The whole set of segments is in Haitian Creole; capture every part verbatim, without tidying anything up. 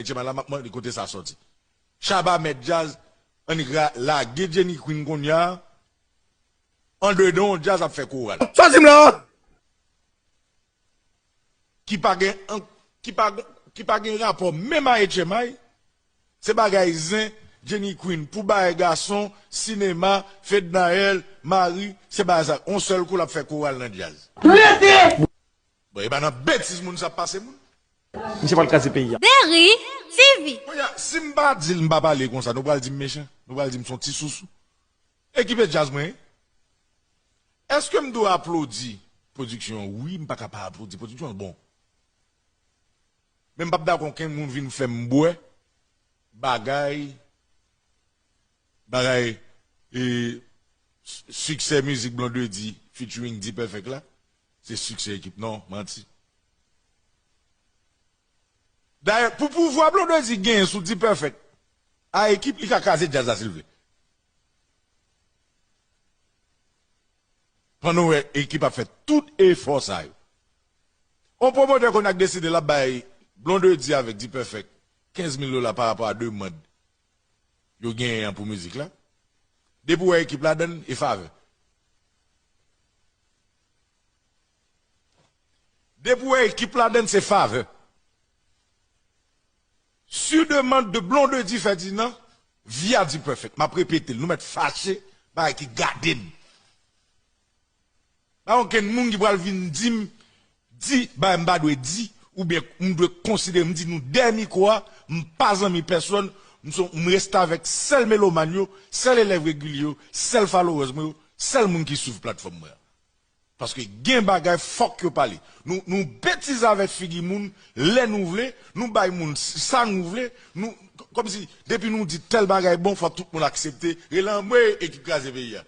Etchemay la, m ap mande kote sa sòti. Shabba mèt djaz, annik ra- lage Jenny Queen kounye a, andedan yon djaz ap fè koral. Sa w di m la? Ki pa gen an- ki pa gen- ki pa gen rapò menm a Etchemay, se bagay zen, Jenny Queen, pou bagay gason, sinema, Fednaelle, Marie, se bagay sa, yon sèl kou l ap fè koral nan djaz. Bon, e pa nan betiz moun sa ap pase moun. Misye pral kraze peyi a. Berry T V. Kounye a, si m pa di l, m pa pale konsa, nou pral di m mechan, nou pral di m se yon ti sousou. Ekip e djaz mwen, èske m dwe aplodi pwodiksyon an? Wi, m pa ka pa aplodi pwodiksyon an, bon. Men m p ap dakò okenn moun vin fè m bwè bagay, bagay, e, s- siksè mizik Blondedy featuring D-Perfect la, se siksè ekip. Non, manti. Dayè, pou pouvwa Blondedy genyen sou D-Perfect a ekip, li ka kraze djaz la si l vle. Pandan w wè ekip ap fè tout efò sa yo. On pwomotè konn ak deside l ap bay Blondedy avèk D-Perfect kenz mil dola pa rapò a demann yo genyen an pou mizik la. Depi w wè ekip ladann, e favè. Depi w wè ekip ladann, se favè. Sur demande de Blondedy Ferdinand via D-Perfect. M ap repete l, nou mèt fache, bagay ki gade n. Pa okenn moun ki pral vin di m, di bagay m pa dwe di, oubyen m dwe konsidere m di nou dèyè mikwo a, m pa zanmi pèsonn, m son- m restavèk sèl melomàn yo, sèl elèv regilye yo, sèl followers mwen yo, sèl moun ki swiv platfòm mwen an. Paske gen bagay fòk yo pale. Nou, nou betize avèk figi moun lè nou vle, nou bay moun s- sa nou vle, nou, kòmsi depi nou di tèl bagay bon, fò tout moun aksepte, rele anmwe ekip kraze peyi a.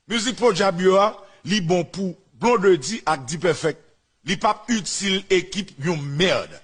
Mizik podyab yo a, li bon pou Blondedy ak D-Perfect. Li p ap itil ekip yon mèd.